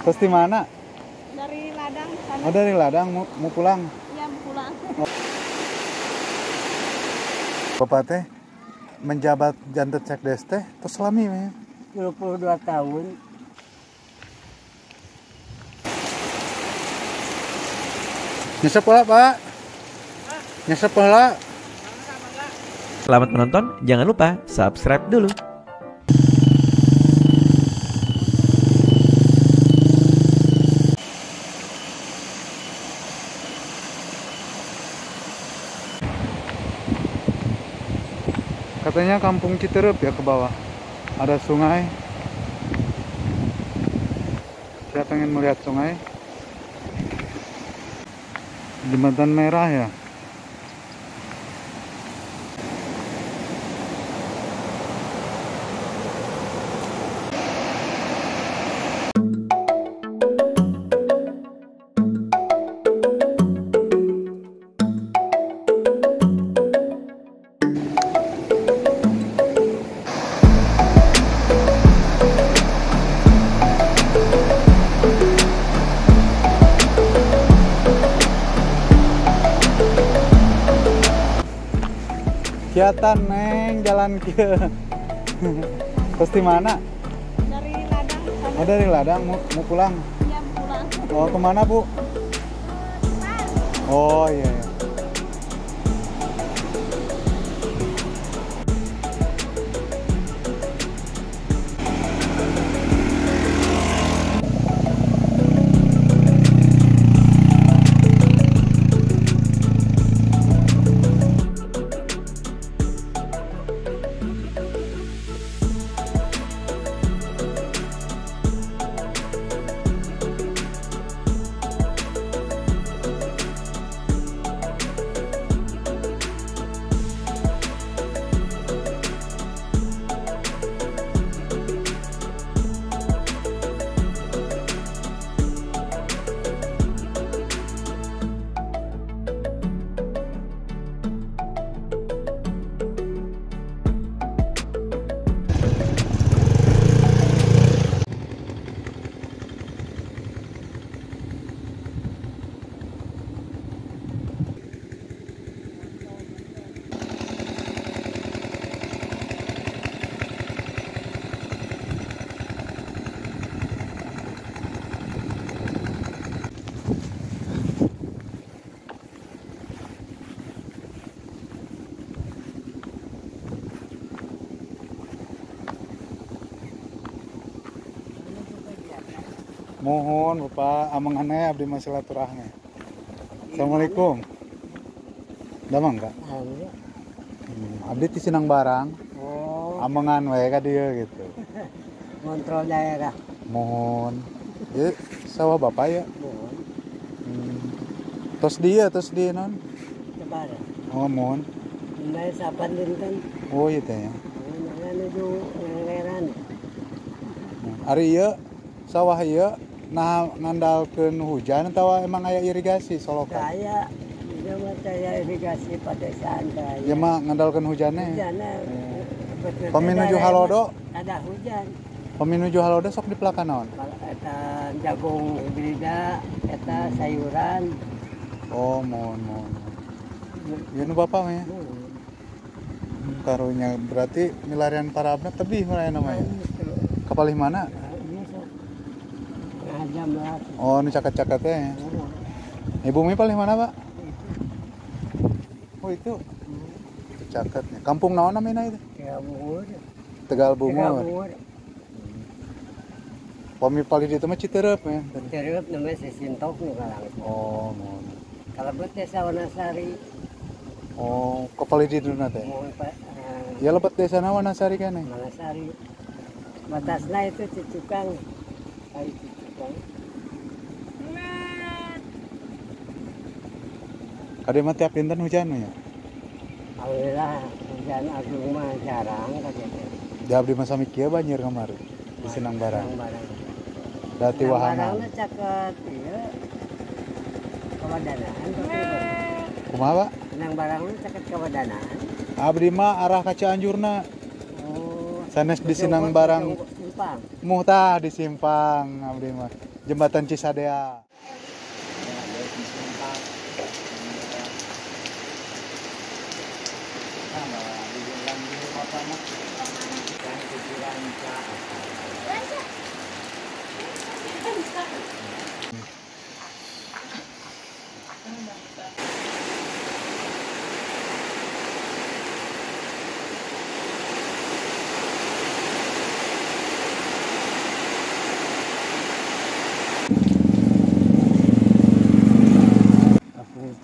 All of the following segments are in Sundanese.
Terus di mana? Dari ladang sana. Oh, dari ladang mau pulang? Iya, mau pulang. Oh. Bapak teh menjabat jantet Sekdes teh terus lami ya? 22 tahun. Nyesep lah, Pak. Nyesep lah. Selamat menonton, jangan lupa subscribe dulu. Katanya kampung Citeureup ya ke bawah. Ada sungai. Saya pengen melihat sungai. Jembatan merah ya. Kiatan neng jalan ke. Terus di mana? Dari ladang sana. Oh, dari ladang mau pulang? Iya, mau pulang. Oh, kemana, Bu? Oh iya, iya. Mohon Bapak amengannya abdi mah silaturahmi. Assalamualaikum. Damang Kak? Abdi ti Sinang Barang. Oh. Amengan we ka dieu gitu. Ngontrol daerah. Mohon. Ieu sawah Bapak ya? Mohon. Tos dieu, tos dieu non? Tebar. Oh, mohon. Mulai sapan dinten. Oh, ieu teh ya. Oh, nuju ngeleran. Ari ieu sawah ieu nah ngandalkeun hujan atau emang aya irigasi solokan? Saya, ieu mah saya irigasi padesaan saya. Ieu mah ngandalkeun hujannya. Hujanna. Pami nuju halodo? Ada hujan. Pami nuju halodo sok dipelakan naon? Eta jagung hibrida, eta sayuran. Oh, mohon mohon. Ieu nu bapak mah ya? Karunya berarti milarian parabna tebih mulai namanya. Kapalih mana? Oh, ini caket-caketnya ya. Ibu mi paling mana, Pak? Oh, itu. Itu caketnya. Kampung naon namanya itu? Tegal Bungur. Tegal Bungur. Pami paling itu mah Citeureup ya. Citeureup namanya Sisintok nu kalang. Oh, mohon. Kalebet desa Wanasari. Oh, ke paling di dieu teh. Mohon, Pak. Ya lebet desana Wanasari kan ya? Wanasari. Batasna itu Cicukang. Kali Cicukang. Kade mah tiap dinten hujan ya? Alhamdulillah hujan agung mah jarang kade teh. Da abdi mah sami kieu banjir kamari di Sinang Barang. Dati wahana. Barangna caket ieu kawadanaan. Kumaha, Pak? Sinang Barangna caket kawadanaan. Abdi mah arah ka Cianjurna. Oh. Sanes di Sinang Barang. Simpang. Muh tah di simpang abdi mah. Jembatan Cisadea.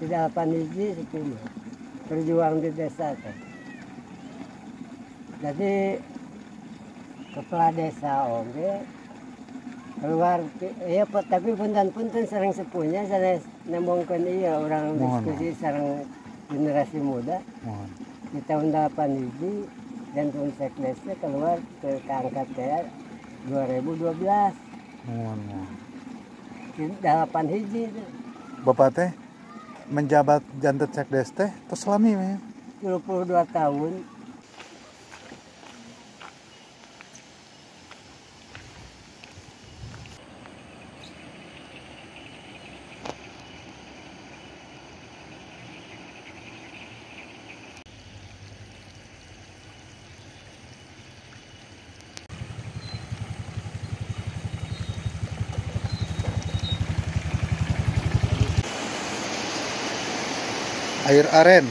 Tidak hiji sepuluh berjuang di desa teh. Jadi kepala desa oge keluar iya tapi punten-punten sareng sepuhnya sanes nembongkeun ieu urang diskusi sareng generasi muda. Mohon. Di tahun 8 hiji dan tahun sekdesnya keluar ke keangkat teh 2012. Mohon, mohon. 8 hiji teh. Bapak teh menjabat jantet sekdes teh tos lami we? 22 tahun. Air aren.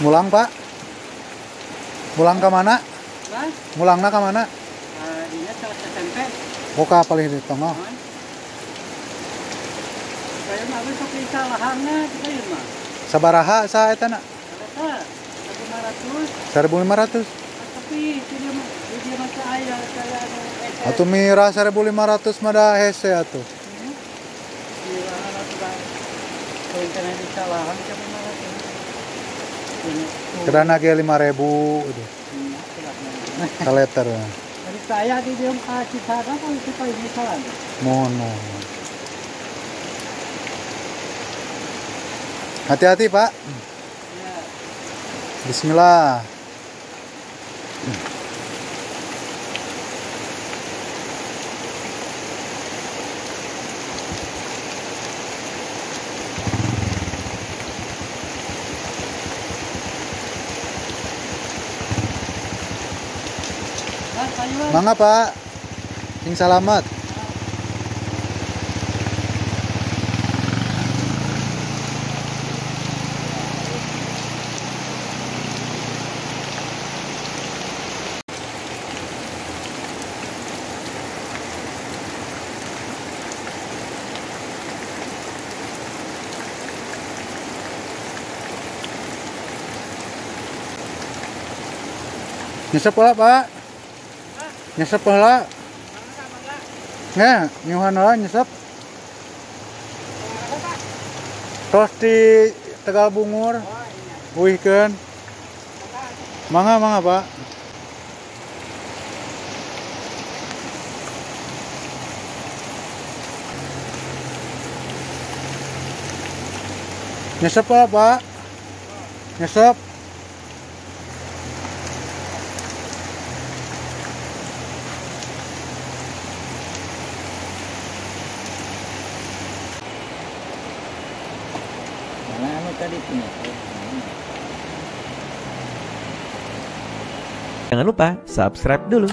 Mulang Pak, mulang ke mana? Mulangna ke mana? Dinas ke SMP. Buka paling di tengah. Saya mah sok salahanna kita ieu mah. Sabaraha sa eta na? 1.500. 1.500. Tapi di dia mah aya saya anu hese. Atuh mirah 1.500 mah da hese atuh. Mirahan atuh da. Rencana di salahan 1.500. Kedana ge 5.000 gitu. Saleter. Dari saya di dieu ka Cisadane kan kita ini salah. Mohon, mohon. Hati-hati, Pak. Ya. Bismillah. Mangga Pak, sing salamet. Nyesep lah Pak. Nyesep lah. Nggak, nyuhan lah nyesep. Terus di Tegal Bungur. Uihkeun. Mangga mangga Pak. Nyesep lah Pak. Nyesep. Jangan lupa subscribe dulu.